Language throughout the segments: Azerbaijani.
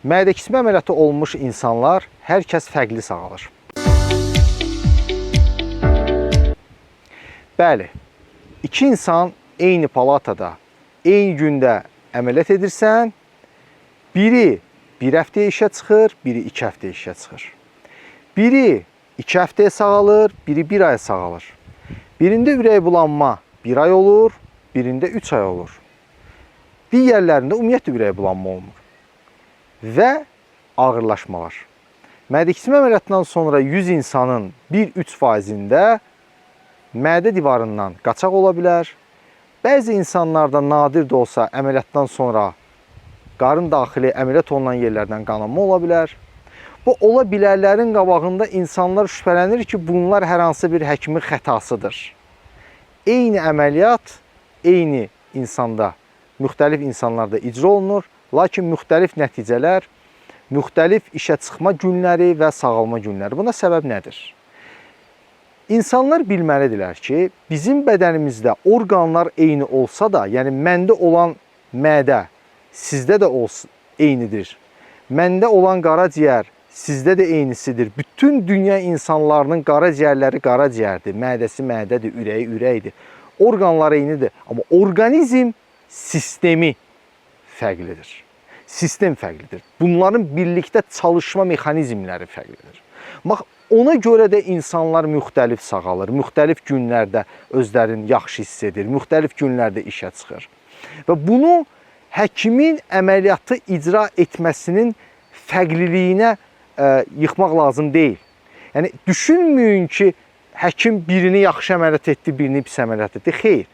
Mədə kiçilmə əməliyyatı olmuş insanlar hər kəs fərqli sağalır. Bəli, iki insan eyni palatada, eyni gündə əməliyyat edirsən, biri bir həftəyə işə çıxır, biri 2 həftəyə işə çıxır. Biri 2 həftəyə sağalır, biri 1 aya sağalır. Birində ürək bulanma 1 ay olur, birində 3 ay olur. Digərlərində ümumiyyətlə ürək bulanma olmur. Və ağırlaşmalar. Mədə kiçilmə əməliyyatından sonra 100 insanın 1-3%-ində mədə divarından qaçaq ola bilər. Bəzi insanlarda nadir də olsa əməliyyatdan sonra qarın daxili əməliyyat olunan yerlərdən qanama ola bilər. Bu ola bilərlərin qabağında insanlar şübhələnir ki, bunlar hər hansı bir həkimin xətasıdır. Eyni əməliyyat eyni insanda, müxtəlif insanlarda icra olunur, lakin müxtəlif nəticələr, müxtəlif işə çıxma günləri və sağalma günləri. Buna səbəb nədir? İnsanlar bilməlidirlər ki, bizim bədənimizdə orqanlar eyni olsa da, yəni məndə olan mədə sizdə də olsun, eynidir. Məndə olan qaraciyər sizdə də eynisidir. Bütün dünya insanlarının qaraciyərləri qaraciyərdir, mədəsi mədədir, ürəyi ürəkdir. Orqanlar eynidir, amma orqanizm sistemi fərqlidir. Sistem fərqlidir. Bunların birlikdə çalışma mexanizmləri fərqlidir. Bax, ona görə də insanlar müxtəlif sağalır, müxtəlif günlərdə özlərini yaxşı hiss edir, müxtəlif günlərdə işə çıxır. Və bunu həkimin əməliyyatı icra etməsinin fərqliliyinə yıxmaq lazım deyil. Yəni düşünməyin ki, həkim birini yaxşı əməliyyat etdi, birini pis əməliyyat etdi. Xeyr.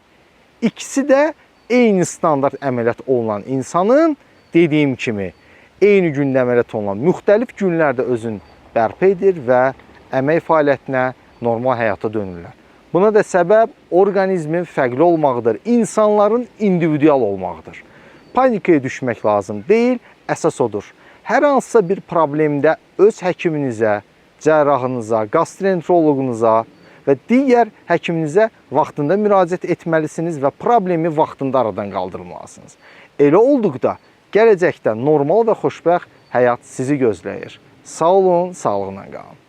İkisi də eyni standart əməliyyat olunan insanın, dediyim kimi, eyni gündə əməliyyat olunan müxtəlif günlərdə özünü bərpa edir və əmək fəaliyyətinə, normal həyata dönürlər. Buna da səbəb orqanizmin fərqli olmağıdır, insanların individual olmağıdır. Panikaya düşmək lazım deyil, əsas odur. Hər hansısa bir problemdə öz həkiminizə, cərrahınıza, gastroenteroloqunuza və digər həkiminizə vaxtında müraciət etməlisiniz və problemi vaxtında aradan qaldırmalısınız. Elə olduqda gələcəkdə normal və xoşbəxt həyat sizi gözləyir. Sağ olun, sağlıqla qalın.